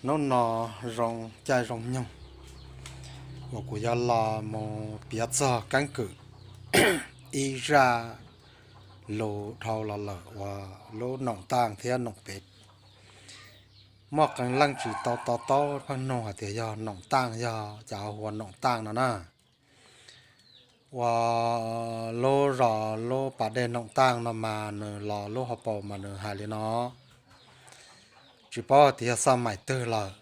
Hnub no zoo caij zoo nyoog uas kuv yuav los mus piav txog keeb kwm ib zaj lus dhau los lawm uas lub Noom Taaj thiab Noom Pem. Muaj qee leej tsis tau to taub pheej nug hais tias yog Noom Taaj, yog cas hu ua Noom Taaj no na. Uas lub zos lub pas dej Noom Taaj no mas nws los lub hauv paus mas nws hais li no, tsis paub tias yog xaj maim twg lawm,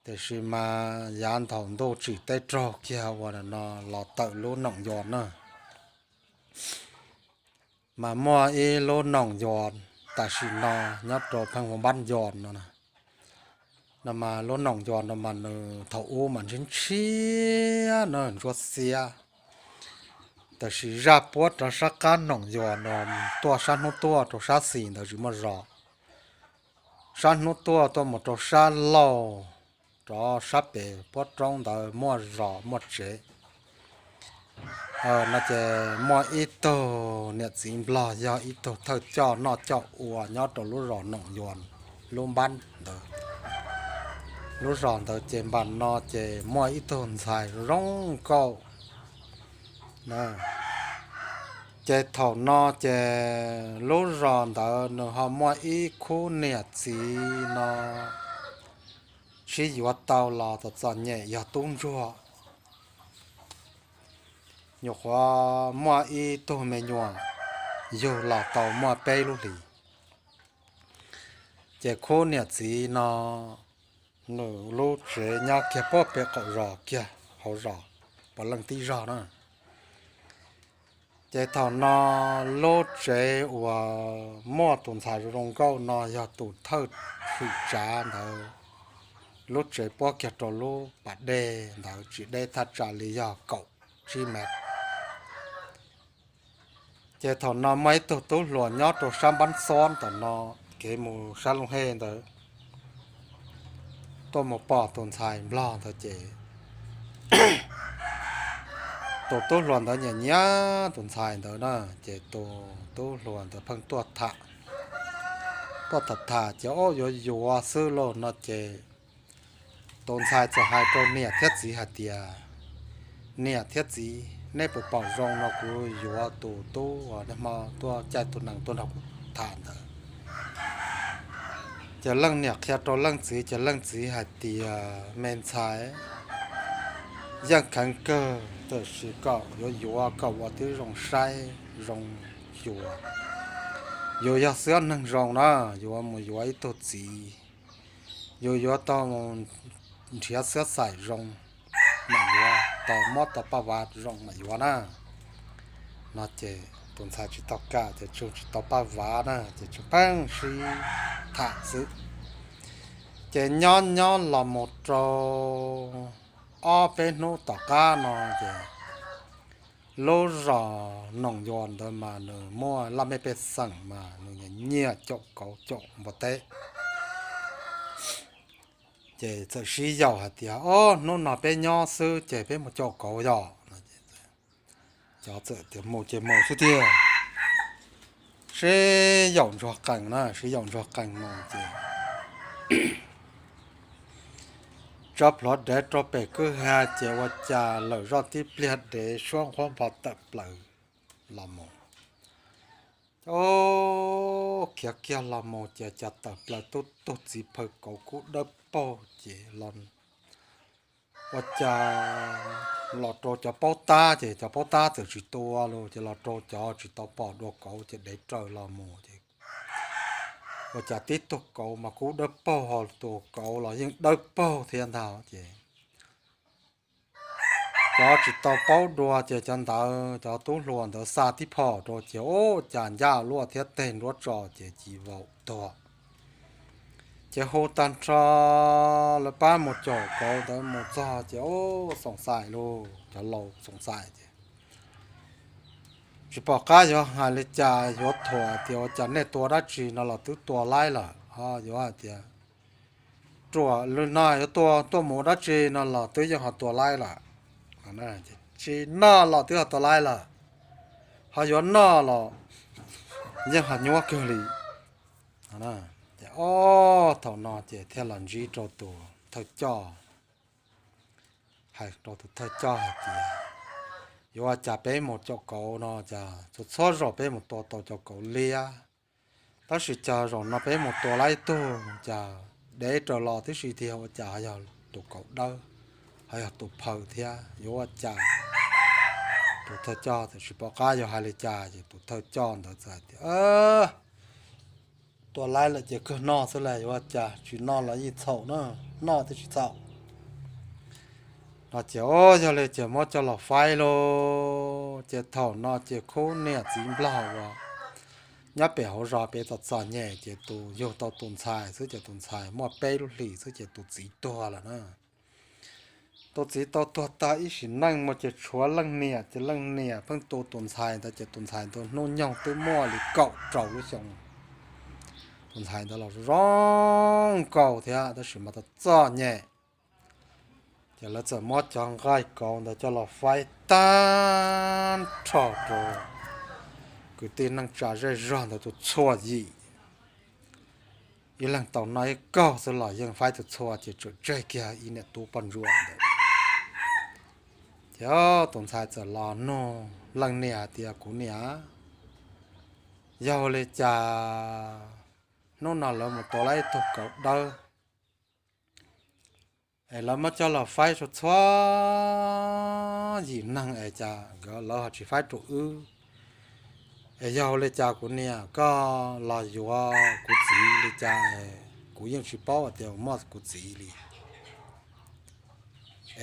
tiam sis mas yav nthaum ntuj tsim teb raug kiag uas no los tawm lub Noom Yos na. Mas muaj ib lub Noom Yos tam sim no nyob rau pheej hu Npab Yos no, no mas lub Noom Yos no mas nws thaum ub mas ntshiab ntshiab na, ntsuab xiab. Tiam sis zaj puab rov sab qab Noom Yos no tuaj sab hnub tuaj rau sab xis ntawd tsis muaj zos. Sab hnub tuaj tuaj mus rau sab laug, rov sab pem puab roob ntawd muaj zos muaj tsev. No ces muaj ib tug niam txiv Nplog yog ib tug thawj coj noj coj ua nyob rau lub zos Noom Yos lub npab ntawd. Lub zos ntawd ces npam no ces muaj ib tug ntxhais zoo nkauj. Ces thaum no ces lub zos ntawd nws ho muaj ib khub niam txiv no sib yuav tau los txom txom nyem yog tub ntsuag. Nyuam qhuav muaj ib tug me nyuam yug los tau muaj peb lub hlis. Ces khub niam txiv no nws lub tsev nyob kiag puag pem qaum zos kiag hauv zos puav leej tib zog na. Ces thaum no lub tsev uas muaj tus ntxhais zoo zoo nkauj no yog tus thawj hwm tsav ntawd. Lub tsev puab kiag rau lub pas dej ntawd tsis deb thaj tsam li yog kaum tsib mev. Ces thaum no muaj ib tug tub hluas nyob rau sab npab xob ntawm no, kev mus sab Looj Hej ntawd, tuaj mus pom tus ntxhais Nplog ntawd ces tus tub hluas ntawd nyiam nyiam tus ntxhais ntawd na. Ces tus tub hluas ntawd pheej tuaj tham, tuaj tham tham ces ob yuav yuav xwb lauj no ces tus ntxhais txawm hais rau niam thiab txiv hais tias, niam thiab txiv, neb puas pom zoo no kuv yuav tus tub uas nag hmo tuaj caij tus nees tuaj nrog kuv tham ntawd? Ces leej niam qhia rau leej txiv ces leej txiv hais tias me ntxhais, yeej kheev kawg tiam sis kom yuav yuav kom ua tib zoo saib zoo xyuas. Yus yog xwb neeg zoo na, yuav mus yuav ib tug txiv, yus yuav tau nrhiav xwb xaim zoo mam yuav, tau mob tau paj vav zoo mam yuav na. No ces tus ntxhais tsis tau kam ces tsuas tsis tau paj vav na ces tsuas pheej sib tham xwb. Ces nyob nyob los mus rau ob peb hnub tom qab no ces lub zos Noom Yos ntawd mas nws muaj laj mej pej xeem mas nws nyiam caum kauv caum npua teb. Ces txawm sib yaum hais tias, ob hnub no peb nyob xwb ces peb mus caum kauv yom. Cov txawm tias mus ces mus xwb tiag. Sib yaum ntsuag qees na, sib yaum ntsuag qees mus ces tso plhuav dev rau pem kwj ha ces ua cas lawm zoj tib pliag dev suab nqhuab npo tawm plaws los mus. Khiav kiag los mus ces cas tawm plaws tub tug txiv phaw kauv kub dawb paug ces los ua cas los rau cov paub tab ces cov paub tab txawm tsis tua los ces los rau cov tsis tau pom dua kauv ces dev raws los mus ces ua cas tib tug kauv mas kub dawb paug ho tus kauv los yeej dawb paug thiab ntag ces cov tsis tau paub dua ces cov ntawd cov tub hluas ntawd xa tib phom rau ces ua cas ncaj luaj thiab teg nruab tso ces ci vaum tuag. Ces hu tag nrho lawv pab mus caum kauv ntawd mus txog ces ua xoom xaim lauj, cov laus xoom xaim ces tsis pom qab yuav hais li cas yuav thuam tias ua cas nej tua dab tsi no los twb tua laib lawm ho yuav hais tias ruam li no yuav tua tuaj mus ua dab tsi no los twb yeej ho tua laib lawm. Tsis noj los twb ho tua laib lawm, ho yuav noj los yeej ho nyuab kawg li. Ces Ob thaum no ces thiaj los ntsib rau tus thawj coj, hais rau tus thawj coj hais tias, yuav ua cas peb mus caum kauv no cas txhua txhua zaus peb mus tua tau cov kauv liab, tab sis cas zaum no peb mus tua lab ib tug cas dev raws los tib si thiab, ua cas ho yog tus kauv dawb, ho yog tus phaw thiab, yuav ua cas? Tus thawj coj txawm tsis pom qab yuav hais li cas ces tus thawj coj ntawd txawm hais tias, tua laib lawm ces kawg noj xwb las, yuav ua cas, tsis noj los yeej txhaum na, noj thiaj tsis txhaum. No ces, o, yog li ces muab coj los faib lauj. Ces thaum no ces khub niam txiv nplog uas nyob pem hauv zos pem txom txom nyem ces tus yug tau tus ntxhais xwb ces tus ntxhais muaj peb lub hlis xwb ces tus txiv tuag lawm na. Tus txiv tau tuag tag ib sim neej mus ces tshuav leej niam, ces leej niam pheej tu tus ntxhais ntawd ces tus ntxhais ntawd hnub nyoog twb muaj li kaum rau lub xyoo. Tus ntxhais ntawd los zoo nkauj thiab tab sis mas tau txom nyem. Ces lawv txawm muab cov nqaij kauv ntawd coj los faib tag nrho rau kwv tij neej tsa zej zog ntawd tus txhua yim. Ib leeg tau noj ib kaug xwb los yeej faib tus txhua ces tseem tseg kiag ib niam tub poj ntsuam ntawd. Ces tus ntxhais txawm los nug leej niam hais tias, kuv niam, yog li cas hnub no lawv mus tua lawm ib tug kauv dawb es lawv muab coj los faib rau txhua yim neeg es cas nkawd lawv ho tsis faib rau wb? Es yog li cas kuv niam koj los yuav kuv txiv li cas es kuv yeej tsis paub hais tias muaj kuv txiv li.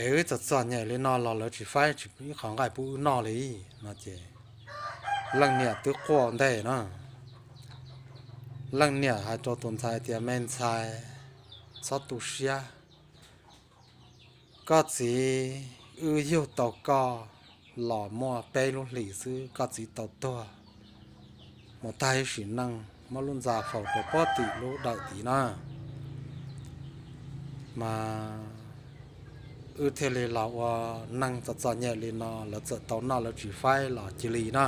Es wb txom txom nyem li no los lawv tsis faib ib qho nqaij pub wb noj li no ces leej niam twb quaj ntej na. Leej niam hais rau tus ntxhais tias, me ntxhais, txhob tu siab. Koj txiv, wb yug tau koj los muaj peb lub hlis xwb, koj txiv tau tuag mus tag ib sim neej, muab lub ntxa faus rau pob tim lub dawm tid na. Mas wb thiaj li los ua neej txom txom nyem li no, lawv txawm tau noj lawv tsis faib los cia li na.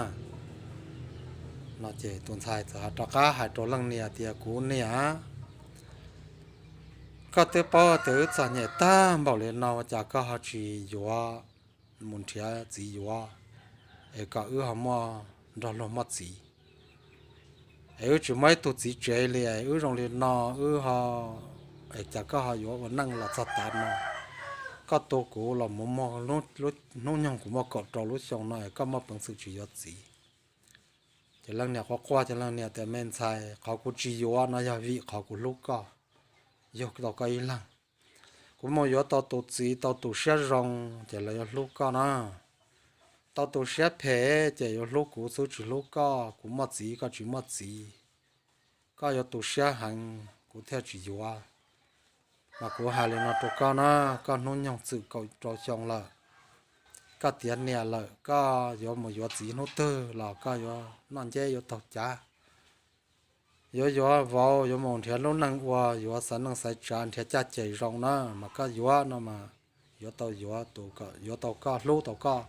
No ces tus ntxhais txawm ho rov qab hais rau leej niam tias, kuv niam, koj twb paub tias wb txom nyem tag npaum li no ua cas koj ho tsis yuav, mus nrhiav txiv yuav, es kom wb ho muaj nrog luag muaj txiv. Es wb tsis muaj ib tug txiv tsev li, wb zoo li no, wb ho, es cas koj ho yuav ua neej los txog tav no? Koj tu kuv los mus muaj, hnub nyoog kuv muaj kaum rau lub xyoo no es koj muaj peev xwm tsis yuav txiv. Ces leej niam quaj quaj ces leej niam tias, me ntxhais, qhov kuv tsis yuav no yog vim qhov kuv hlub koj, yug tau koj ib leeg. Kuv mus yuav tau tus txiv tau tus siab zoo ces lawv yuav hlub koj na. Tau tus siab phem ces yuav hlub kuv xwb tsis hlub koj. Kuv muaj txiv koj tsis muaj txiv, koj yuav tu siab heev kuv thiaj tsis yuav. Mas kuv hais li no rau koj na, koj hnub nyoog txwm kaum rau xyoo lawm, koj tiav niam lawm, koj yuav mus yuav txiv hnub twg los koj yuav noj nceb yuav taug cav, yuav yuav vauv, yuav mus nrhiav lub neej ua, yuav xaiv neej xaiv tsav, nrhiav caj ces zoo na, mas koj yuav no mas yuav tau yuav tus kom yuav tau koj, hlub tau koj,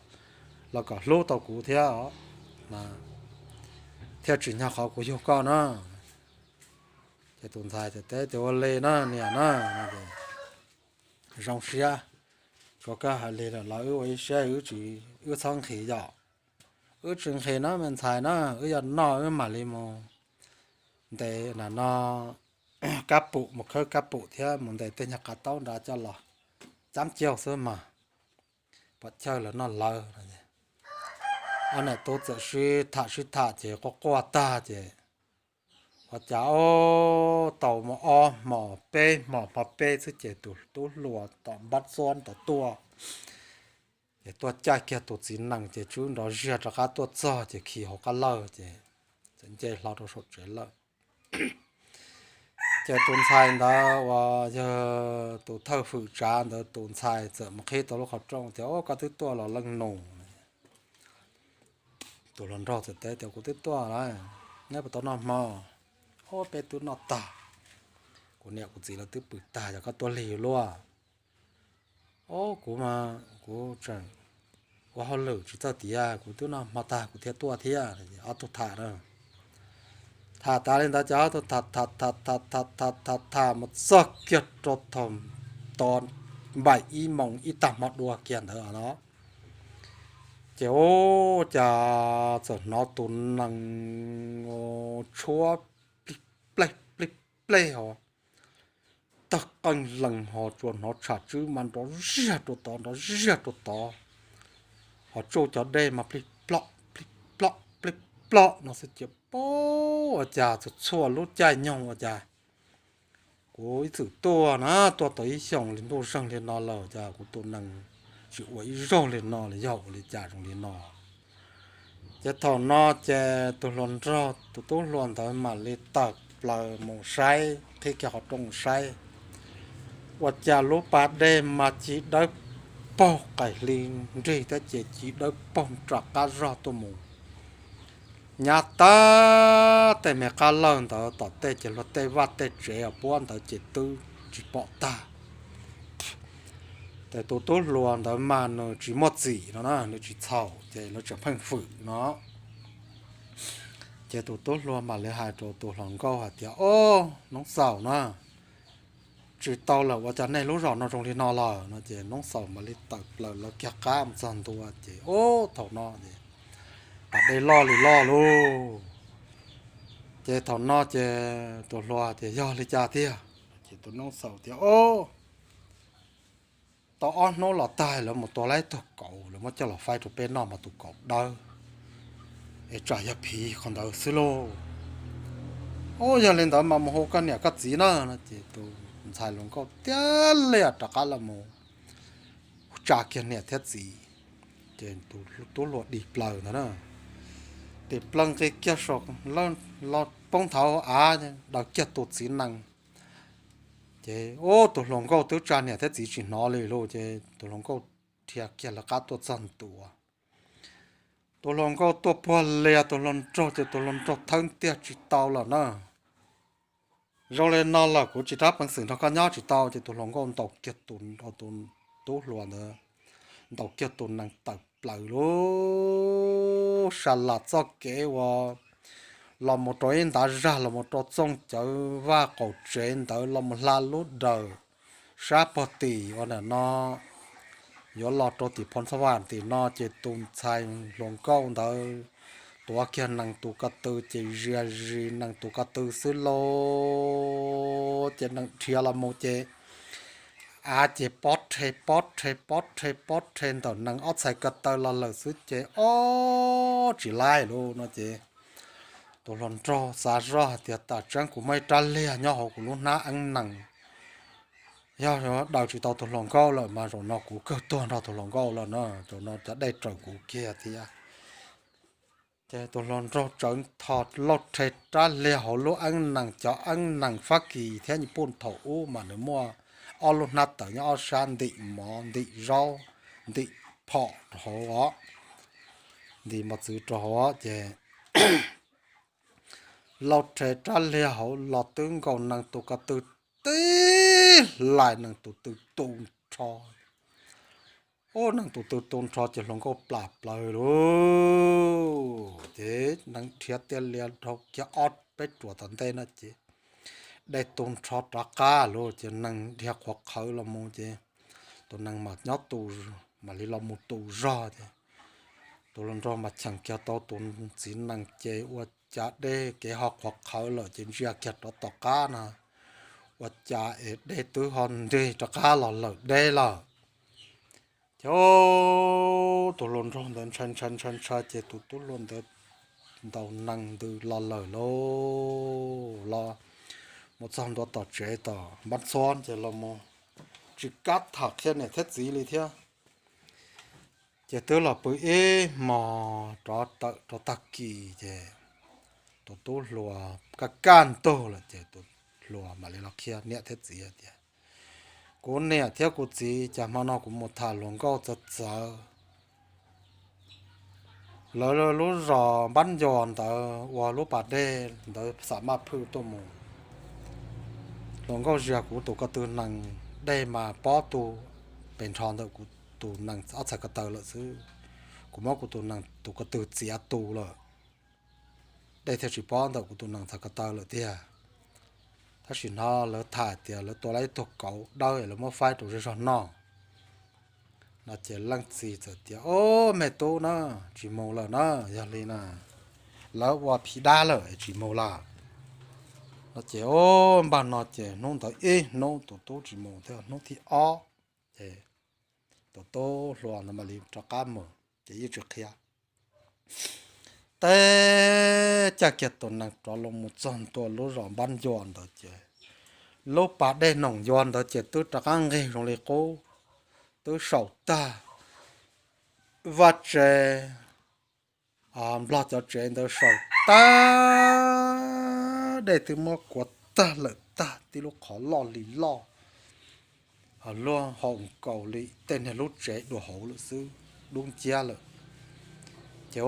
los kom hlub tau kuv thiab os, mas thiaj tsim nyog qhov kuv yug koj na. Ces tus ntxhais teb tias, ua li na niam na, zoo siab, tsuav koj hais li lawm los wb ua ib siab, wb tsis, wb txhob nqhis yom. Wb tsis nqhis na me ntxhais na, wb yog noj wb mam li mus ntes no, kab pum, mus khawb kab pum thiab mus ntes tej nyuag qav taub nrad coj los cab caug xwb mas pom chaw lawv noj lawv. Ob niam tub txawm sib tham sib tham ces quaj quaj tag ces ua cas ob tau mus ob hmos peb hmos, hmo peb xwb ces tus tub hluas tom npab txob tom tuaj, ces tuaj caij kiag tus txiv nees ces tswb nrov ziag rov qab tuaj txog ces khi hauv qab lawj ces txawm nce hlo rau saum tsev lawm. Ces tus ntxhais ntawd uas yog tus thawj fwm tsav ntawd tus ntxhais txawm mus qhib tau lub qhov rooj tias, o, koj twb tuaj los leej nus. Tus hluas nraug txawm teb tias, kuv twb tuaj lawm, neb puas tau noj hmo? O, peb twb noj tag, kuv niam kuv txiv lawv twb pw tag, yog koj tuaj lig luaj. O, kuv mas kuv tseem ua hauj lwm tsis txawj tiav, kuv twb noj hmo tag kuv thiaj tuaj thiab. Ob tug tham na, Tham tas li ntawd ces ob tug tham tham tham tham tham tham tham mus txog kiag rau thaum tod npaum ib moos ib tag hmo dua kiag ntawd no. Ces ua cas txawm hnov tus nees tshuab plij plej plij plej ho tawg qeej lees ho tsuas hnov tsham tswb mas nrov ziag rau tod nrov ziag rau tod, ho tsuj cov dej mas plij ploj plij ploj plij ploj no xwb ces pab ua cas txhua txhua lub caij nyoog ua cas kuv ib txwm tuaj na tuaj tau ib xyoos li ntuj zeeg li no lawm cas kuv tus nees tsis ua ib zaug li no li yog ua li cas zoo li no. Ces thaum no ces tus hluas nraug tus tub hluas ntawd mam li tawm plaws mus saib qhib kiag qhov rooj mus saib, ua cas lub pas dej mas ci dawb paug qaim hli nrig thiab ces ci dawb paug rov qab zog tuaj mus. Nyab tab tej me qab lawj ntawd tom tej ces luag tej vaj tej tsev puab ntawd ces twb tsis pom tag. Ces tus tub hluas ntawd mas nws tsis muaj txim no na, nws tsis txhaum ces nws tseem pheej fwm no. Ces tus tub hluas mam li hais rau tus hluas nkauj hais tias, Ob, noob xaus na, tsis tau lawm ua cas nej lub zos no zoo li no lawm no ces noob xaus mam li tawm plaws lawv kiag qab mus txog ntua ces ub thaum no ces pas dej loj li loj lauj. Ces thaum no ces tus hluas tias, Yog li cas tiag? Ces tus noob xaus tias, Ob, tau ob hnub los tag lawv mus tua laib tug kauv lawv muab coj los faib rau peb noj mas tus kauv dawb, es tsam yog phiv qhov ntawd xwb lauj. Ub, yog li ntawd mas mus hu koj niam koj txiv na no ces tus ntxhais hluas nkauj tiag lias rov qab los mus tsa kiag niam thiab txiv. Ces tus tub hluas dim plaws ntawd na, dim plaws nqis kiag saum los poob nthav av daws kiag tus txiv nees. Ces ub, tus hluas nkauj twb tsa niam thiab txiv tsis hnov li lauj ces tus hluas nkauj dhia kiag lawv qab tuaj txog ntua. Tus hluas nkauj tuaj puag lias tus hluas nraug ces tus hluas nraug thawb tiag tsis tau lawm na. Zoo li no lawm kuv tsis rab peev xwm nrog koj nyob tsis tau ces tus hluas nkauj ntaus kiag tus, tus tub hluas ntawd, ntaus kiag tus nees tawm plaws lauj. Sa las txoj kev uas los mus rau ib ntav zag los mus rau txooj cawv vaj qaum tsev ntawd los mus hla lub dawm sab puag tim uas ntawm no yuav los rau tim Phoo Xab Vam tim no ces tus ntxhais hluas nkauj ntawd tuav kiag nees tus ko tw ces zia zis nees tus ko tw xwb lauj. Ces nees dhia los mus ces av ces pob rhe pob rhe pob rhe pob rhe ntawm nees ob txhais ko taw los lawm xwb ces ob tsis laib lauj no ces tus hluas nraug xav zoj hais tias tam tseeb kuv muaj ib rab liag nyob hauv kuv lub hnab eeb nees, yog daws tsis tau tus hluas nkauj lawm mas zaum no kuv kawg tuag nrog tus hluas nkauj lawm na, zaum no cov dej raws kuv kiag thiab. Ces tus hluas nraug tsawv tho lauj rhe rab liag hauv lub eeb nees, cov eeb nees Fab Kis thiab Nyij Pooj thaum ub mas nws muaj ob lub hnab tawv nyob ob sab ntim mov ntim zaub ntim phom rau hauv os, ntim mos txwv rau hauv os ces lauj rhe rab liag hauv los twb nkaus nees tus ko tw tib hlais nees tus tw tu nrho. Ub, nees tus tw tu nrho ces hluas nkauj plam plaws lauj. Ces nees dhia tiaj lias dhau kiag ob peb ruam tom ntej no ces dej tu nrho rov qab lauj, ces nees dhia qhuav qhawv los mus ces tus nees mam nyob tu, mam li los mus tu zog ces tus hluas nraug mas cheem kiag tau tus txiv nees ces ua cas dej kev ho qhuav qhawv lawm ces ntsia kiag rov tom qab na, ua cas es dej twb ho nrig rov qab los lawm deb lawm. Ces tus hluas nraug ntawd ntshai ntshai ntshai ntshai ces tus tub hluas ntawd ntaus nees ntws los lawm lauj, los mus txog ntua tom tsev tom npab txhuab ces los mus tsis kam tham qhia niam thiab txiv li thiab. Ces twb los pw ib hmos rov tawm rau tag kis ces tus tub hluas kaj kaj ntug lawm ces tus hluas mam li los qhia niam thiab txiv tias, kuv niam thiab kuv txiv, cas hmo no kuv mus tham hluas nkauj txawv txawv lawv lub zos npab ncua ntawd ua lub pas dej ntawd xam maj phwj tuaj mus. Hluas nkauj zias kuv tus ko tw nees, dej mas pob tu pes nrho ntawm kuv tus nees ob txhais ko taw lawm xwb. Kuv muab kuv tus nees tus ko tw txiav tu lawm. dej thiaj tsis pob ntawm kuv tus nees txhais ko taw lawm tiag. Tab sis hnov lawv tham tias lawv tua tau ib tug kauv dawb es lawv muab faib rau zej zog noj. No ces leej txiv txawm tias, Ob, me tub na, tsis mus lawm na, yog li na, lawv ua phiv dab lawm es tsis mus lawm. No ces, o, npaj no ces hnub ntawd ib hnub tus tub tsis mus thiab, hnub thib ob ces tus tub hluas ntawd mam li rov qab mus ces yeej tsis qhia. Teb caj kiag tus nees rov los mus txog ntua lub zos Npab Ncua ntawd ces lub pas dej Noom Ncua ntawd ces twb rov qab nqig zoo li qub, twb saum tag. Vaj tsev, Nplog cov tsev ntawd saum tag, dej twb muab kuav tag lawm tag, tib lub qhov loj li loj, luag hau nkaus li tej niag lub tsev dua hauv lawm xwb, dub nciab lawm. Ces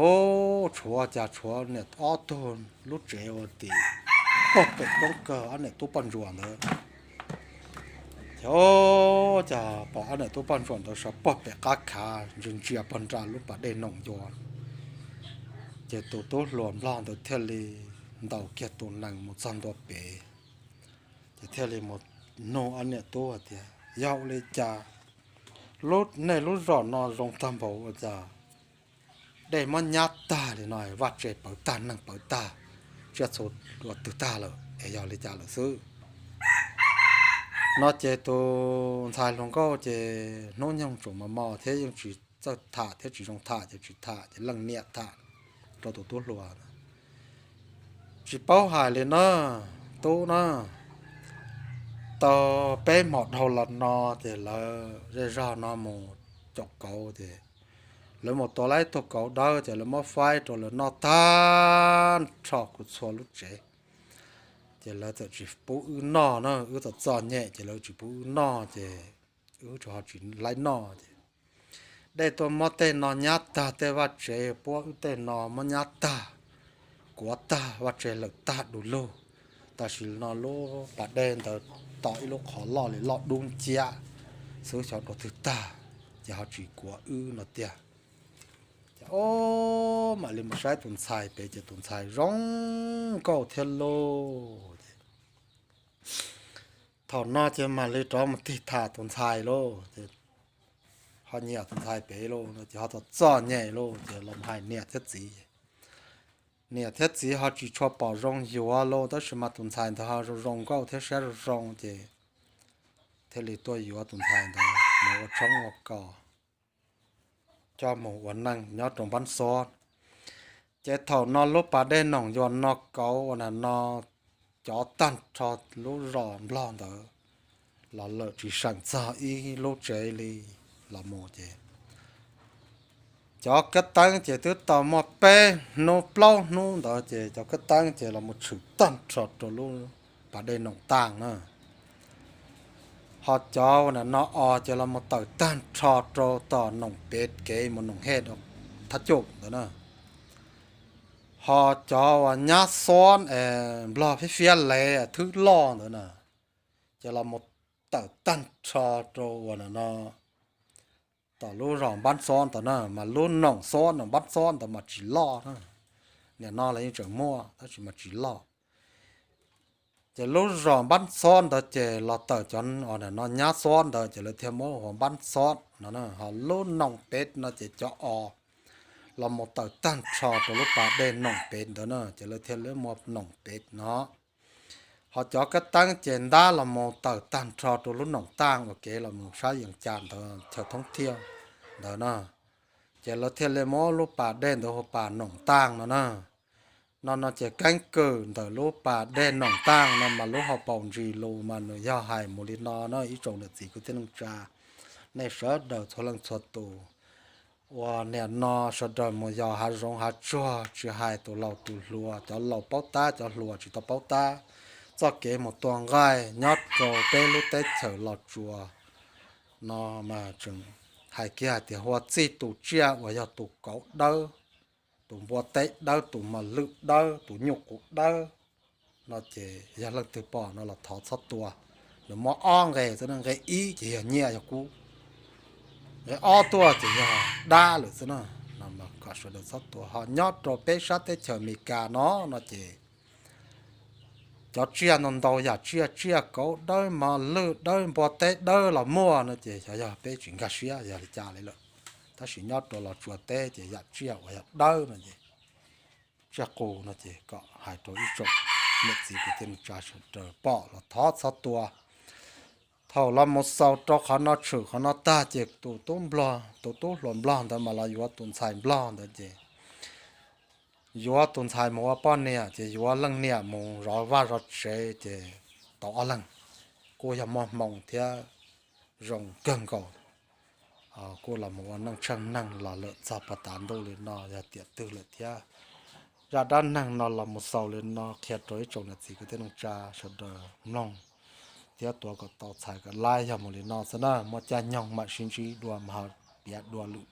tshuav cas tshuav niam ob tug lub tsev ua tim pog pem roob kawg ob niam tub poj ntsuam ntawd. Ces cas pom ob niam tub poj ntsuam ntawd sawv pog pem qab khav ntsia ntsia pog nram lub pas dej Noom Ncua. Ces tus tub hluas Nplog ntawd thiaj li ntaus kiag tus nees mus txog ntua pem, ces thiaj li mus nug ob niam tub hais tias, Yog ua li cas nej lub zos no zoo tag npaum ua cas dej muab nyab tag li no, vaj tse pawv tag, neeg pawv tag, tsiaj txhu ua twg tag lawm es yog li cas lawm xwb? No ces tus ntxhais hluas nkauj ces hnub nyoog tsuas mos mos thiab yeej tsis txawj tham thiab tsis zoo tham ces tsis tham, ces leej niam tham rau tus tub hluas, Tsis paub hais li na, tub na, tau peb hmo dhau los no ces lawv zej zog no mus caum kauv ces lawv mus tua tau ib tug kauv dawb ces lawv muab faib rau lawv noj tag nrho kuv txhua lub tsev. Ces lawv txawm tsis pub wb noj na, wb txom txom nyem ces lawv tsis pub wb noj ces wb tsis ho tsis laib noj ces dej tuaj muab tej no nyab tag, tej vaj tsev puab wb tej no muab nyab tag, kuav tag, vaj tsev lawm tag du lug. Tam sim no lub pas dej ntawd tau ib lub qhov loj li loj dub nciab xwb, xyov dua twg tag, ces ho tsis kuav wb no tiag. Ces o, mam li mus saib tus ntxhais pem ces tus ntxhais zoo nkauj thiab lauj. Thaum no ces mam li rov mus tig tham tus ntxhais lauj, ces ho nyiam tus ntxhais pem lauj, ces ho txom txom nyem lauj, ces los hais niam thiab txiv. Niam thiab txiv ho tsis tshua pom zoo yuav lauj, tab sis mas tus ntxhais ntawd ho zoo zoo nkauj thiab siab zoo zoo ces thiaj li tuaj yuav tus ntxhais ntawd mus ua tshoob ua kos, coj mus ua neej nyob rau Npab Xob. Ces thaum no lub pas dej Noom Ncua no kauv ua na no cov tag nrho lub zos Nplog ntawd los lawm tsis seem txog ib lub tsev li los mus ces cov kab teeb ces twb tau muaj peb hnub plaub hnub ntawd ces cov kab teeb ces los mus tshwm tag nrho rau lub pas dej Noom Taaj na. Ho cov ua na no os ces los mus tawm tag nrho rau tom Noom Pev kev mus Noom Hej Thab Cuj ntawd na. Ho cov uas nyab xob es Nplog Fiab Fiab Lev thwb loj ntawd na, ces los mus tawm tag nrho rau ua na no tom lub zos Npab Xob ntawd na, mas lub Noom Xob, Noom Npab Xob ntawd mas tsis loj na. Nim no los yeej tseem muaj tab sis mas tsis loj. Ces lub zos Npab Xob ntawd ces los tawm cov uas na no nyab xob ntawd ces lawv thiaj muab hu ua Npab Xob no na. Ho lub Noom Pev no ces cov os los mus tawm tag nrho rau lub pas dej Noom Pev ntawd na, ces lawv thiaj li muab Noom Pev no. Ho cov kab teeb ces ntab los mus tawm tag nrho rau lub Noom Taaj uas kev los mus sab Yees Cas ntawd chaw Thoob Thiaj ntawd na. Ces lawv thiaj li muab lub pas dej ntawd hu pas Noom Taaj no na. No no ces keeb kwm ntawm lub pas dej Noom Taaj no mas lub hauv paus ntsis lus mas nws yog hais mus li no na ib tsoom niam txiv kwv tij neej tsa, nej sawv daws txhua leej txhua tus. Uas nim no sawv daws mus yos hav zoov hav tsuag tsis hais tus laus tus hluas, cov laus paub tab cov hluas tsis tau paub tab, txoj kev mus tua nqaij nyob rau peb lub teb chaws Los Tsuas no mas tseem hais kiag hais tias hu ua txij tus tsiaj uas yog tus kauv dawb, tus npua teb dawb, tus mos lwj dawb, tus nyuj qus dawb no ces yog leej twg pom no los thov txhob tua. Nws muaj ob nqe xwb, nqe ib ces yog nyiaj yog kub, nqe ob tuaj ces yog dab lawm xwb na. kom sawv daws txhob tua. Ho nyob rau peb sab teb chaws Amelikas no no ces cov tsiaj ntau ntau yam tsiaj, tsiaj kauv dawb, mos lwj dawb, npua teb dawb los muaj no ces xyov yog peb tsis nkag siab yog li cas li lawm. Tab sis nyob rau Los Tsuas teb ces yam tsiaj uas yog dawb no ces tsiaj qus no ces kom hais rau ib tsoom niam txiv kwv tij neej tsa sawv daws pom los thov txhob tua. Thaum los mus xaus rau qhov no tshwm qhov no tag ces tus tub nplog, tus tub hluas nplog ntawd mas los yuav tus ntxhais nplog ntawd ces yuav tus ntxhais mus ua poj niam ces yuav leej niam mus zov vaj zov tsev ces tau ob leeg, kuj yog muaj hmoo thiab zoo kawg nkaus. Kuj los mus ua neej tsheej neeg los lawm txog puag tav ntuj li no yog tiam twg lawm thiab. Zaj dab neeg no los mus xaus li no qhia rau ib tsoom niam txiv kwv tij neej tsa sawv daws mloog thiab tuav kom tau txhais kom laib yog mus li no xwb na. Muaj caij nyoog mam sib ntsib dua mas ho piav dua lwm